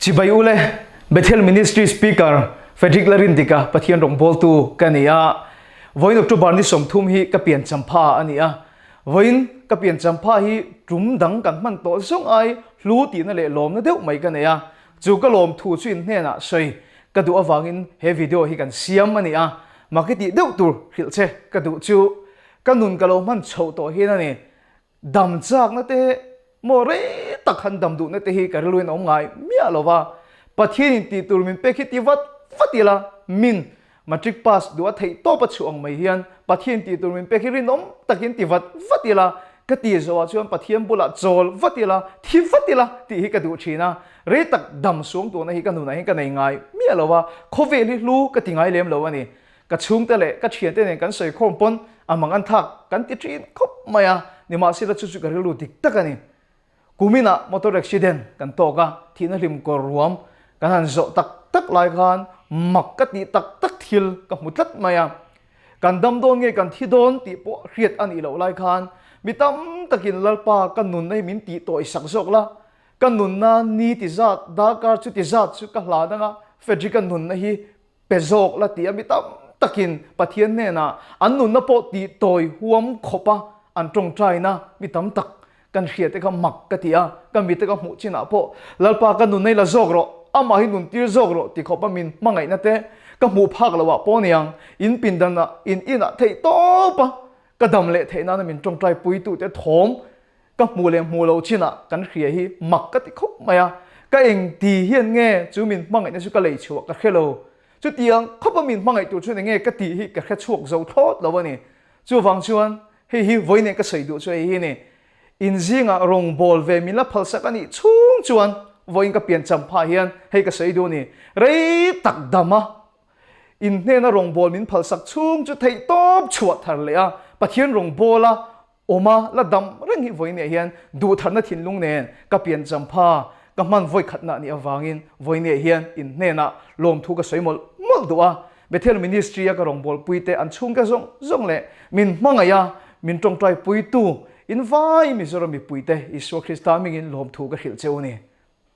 Chibai ule, Bethel Ministry Speaker Frederick Larindika Pathian rawngbawltu ka ni a. Vawiin October ni 30 hi ka pian champha a ni a. Vawiin ka pian champha hi tum dang kan hman tawh zawng ai hlu tihna leh lawmna deuh mai ka nei a. Chu ka lawm thu chu in hnenah sawi ka duh avangin he video hi kan siam a ni a. Mak i tih deuh tur hrilh che ka duh chu ka nun ka lo hman chhoh tawh hian a ni. Dam chakna te maw rei tak han dam duhna te hi ka rilruin a awm ngai miah lo va, Pathian in tih tur min pek hi ti vat vat ila min matric pass duh a theih tawp a chhuah ang mai hian Pathian tih tur min pek hi rinawm takin ti vat vat ila ka ti zawhah chuan Pathian bulah chawl vat ila thi vat ila tih hi ka duh thin a, rei tak dam suang tuhna hi ka nunah hian ka nei ngai miah lo va, khawvel hi hlu ka ti ngai lem lo a ni. Ka chhungte leh ka thiante nen kan sawi khawm pawn a mang an thak kan ti thin khawp mai a, nimahsela chu chu ka rilru dik tak a ni. Kuminah motor accident kan tawk a, thihna hlim kawr ruam kan han zawh tak tak lai khan mak ka tih tak tak thil ka hmu tlat mai a. Kan dam dawn nge kan thi dawn tih pawh hriat a nih loh lai khan mi tam takin Lalpa ka nunna hi min tih tawih sak zawk la, ka nunna ni ti zat darkar chu ti zat chu ka hlan anga Frederick-a nunna hi Pe zawk la tih a mi tam takin Pathian hnenah an nunna pawh tih tawi huam khawpa an tawngtaina mi tam tak kan hria te kha mak ka ti a, ka mite ka hmuh chinah pawh Lalpa ka nunna hi la zawk rawh, amah hi nun tir zawk rawh ti khawpa min hmangaihna te ka hmuh phak loh ah pawh niang in pindanah in inah theih tawp a ka dam leh theih nana min tawngtai puitute thawm Ka hmuh leh hmuh loh chinah kan hria hi mak ka ti khawp mai a, ka eng ti hian nge chu min hmangaihna chu ka lei chhuah ka hre lo. Chutiang khawpa min hmangaih tur chuan enge ka tih hi ka hre chhuak zo thlawt lo a ni. Chuvang chuan hei hi vawiin ka sawi duh chu hei hi ni. In zingah rawngbâwl ve min la phalsak a nih chhung chuan vawiin ka pian champha hian hei ka sawi duh a ni. Rei tak dam a in hnena rawngbâwl min phalsak chhung chu theih tawp chhuah thar leh a, Pathian rawngbâwla Awma la dam reng hi vawiinah hian duhtharna thinlung nen ka pian champha ka hman vawikhatna nih avangin vawiinah hian in hnenah lawmthu ka sawi mawlh mawlh duh a. Bethel Ministry a ka rawngbawlpuite an chhungte zawng zawng leh min hmangaih a, min tawngtaipuitu in vai Mizoram mipuite Isua Krista hmingin lawmthu ka hrilh che u ni.